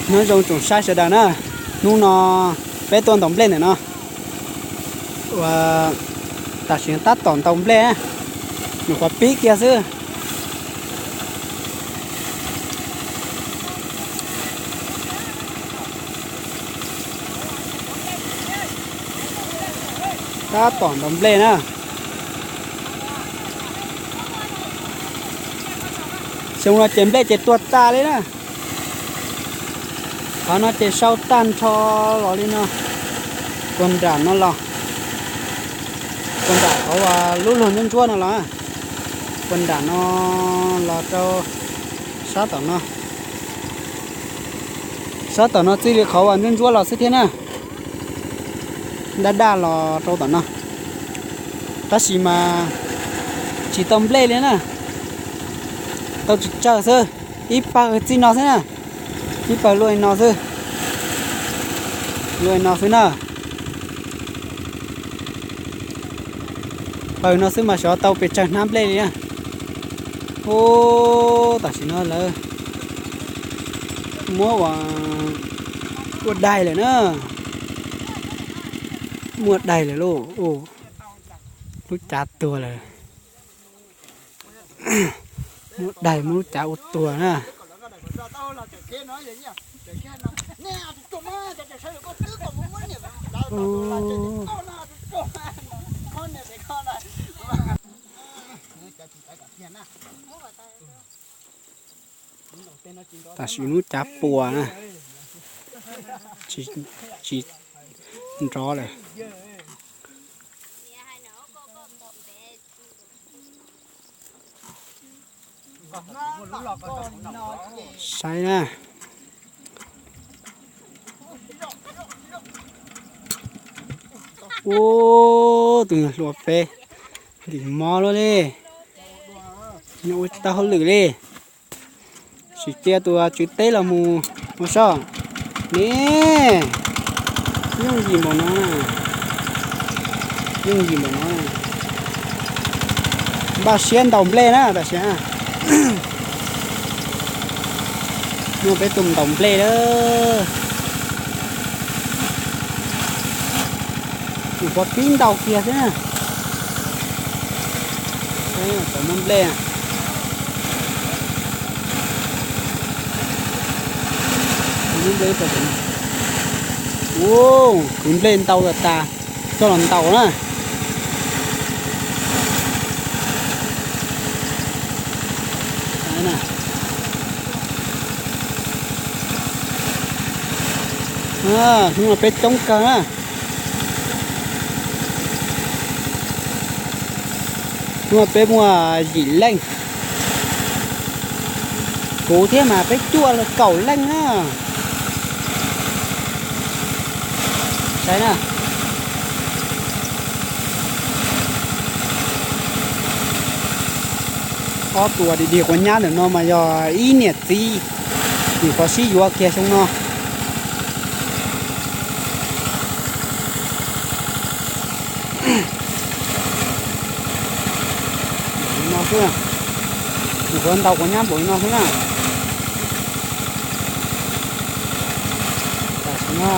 Nyob zoo tsoom saib sawv daws na, hnub no peb tuaj ntaus nplej ntawm no. Ua, tam sim no tab tom ntaus nplej, nyuam qhuav pib kiag xwb. Tab tom ntaus nplej na. Xyoo no ces nplej ces tuag tas li na. Qhov no ces sau tag nrho los li no. Puag nram no los, puag nram qhov uas lub luag ntsuab ntsuab no los, puag nram no los rau sab tom no. Sab tom no txij li qhov uas ntsuab ntsuab los xwb thiab na. Daj daj los rau tom no. Tab sis mas tsis tau nplej li na. Tau tsawg tsawg xwb. Ib pawg txij no xwb na. Ib pawg luaj li no xwb. Luaj li no xwb na. Pawg no xwb mas xyov tau pes tsawg hnab nplej li na. Ub, tam sim no lawv muab ua, ua daig lawm na. Muab daig lawm lauj. Lub cav tuag lawm. Muab daig muab lub cav ua tuag na. Tam sim lub cav puas na, tsis nrov lawm. Saib na. Ub, tus nyuag hluas peb ntim mov luaj li, nws ua tsis tau hauj lwm li. Sim cia tus tswv teb los mus ua soj ne. Yooj yim npaum no, yooj yim npaum no. Npaj siab ntaus nplej na tam sim. Hnub no peb tuaj ntaus nplej lawm. Nyuam qhuav pib ntaus kiag xwb na. Tau muab nplej, muab nplej. Ub, kwv nplej ntau tas tas, coj los ntaus na. Hnub no peb coob kawg na. Hnub no peb muaj yim leej, kuv thiab mas peb cuaj kaum leej na. Saib na. Ob tug dig dig quav nyab ntawm no mas yog ib niam txiv, nyuam qhuav sib yuav kiag xyoo no. Ntaus li no xwb, nyuam qhuav ntaus quav nyab npaum li no xwb na. Tam sim no